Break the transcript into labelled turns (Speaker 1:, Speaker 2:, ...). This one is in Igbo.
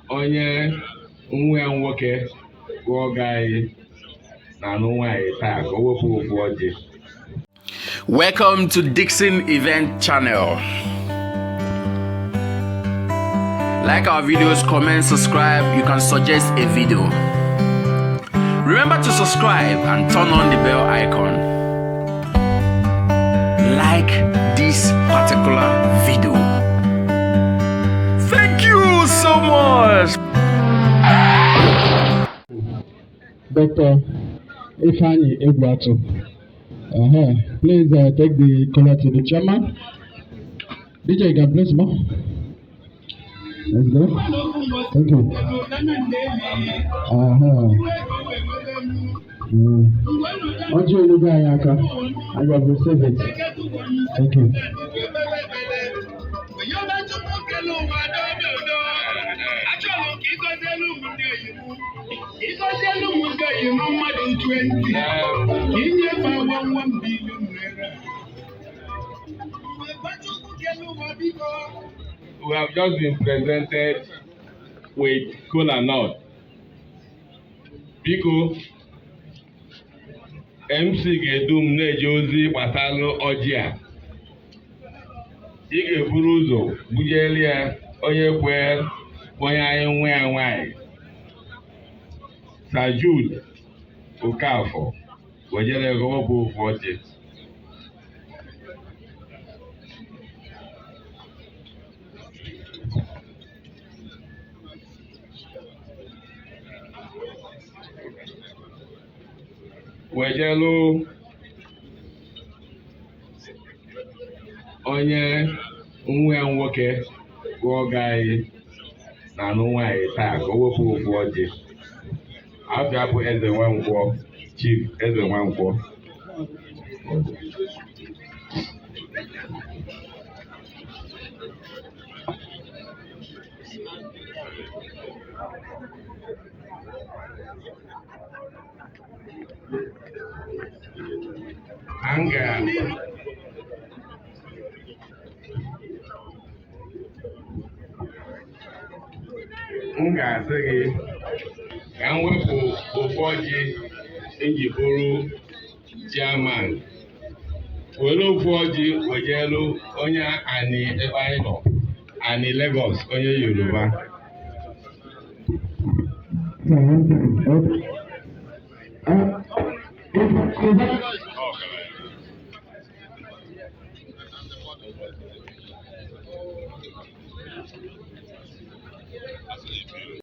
Speaker 1: Onye nwa ya nwoke bụ ọgọ anyị na-anụ nwaanyị taa ka o wepụ ofu ọjị.
Speaker 2: Welcome to Dixon Event Channel. Like our videos, comment, subscribe. You can suggest a video. Remember to subscribe and turn on the bell icon. Like this particular video. Thank you so much.
Speaker 3: Dr. Ifeanyi Egwuatu. Please take the kola to the chairman. DJ, you can place more. Let's go. Thank you. Ọjị elugo anyị aka. I have received it. Thank you.
Speaker 4: Achọrọ m ka ịgọzielu m ndị oyi m, ịgọzielu m ndị oyi m mmadụ 20, ka inyefe 1 billion naira. Chukwu kelu ụwa, biko.
Speaker 1: We have just been presented with kola nut. Biko, MC ga-edu m na-eje ozi gbasara ọjị a. Ị ga-eburu ụzọ bujere ya onye kwe onye anyị nwe ya nwanyị. Sir Jude Okafor wejere ego wepụ ofu ọjị. Wejelu onye nwa ya nwoke bụ ọgọ anyị na-anụ nwaanyị taa ka o wepụ ofu ọjị. Afịa bụ Eze Nwankwọ, Chief Eze Nwankwọ. Anga m ga-asị gị ka m wepụ ofu ọjị iji bụrụ chairman, were ofu ọjị wejelu onye ani ebe anyị nọ, ani Lagos, onye Yoruba.
Speaker 3: Okay.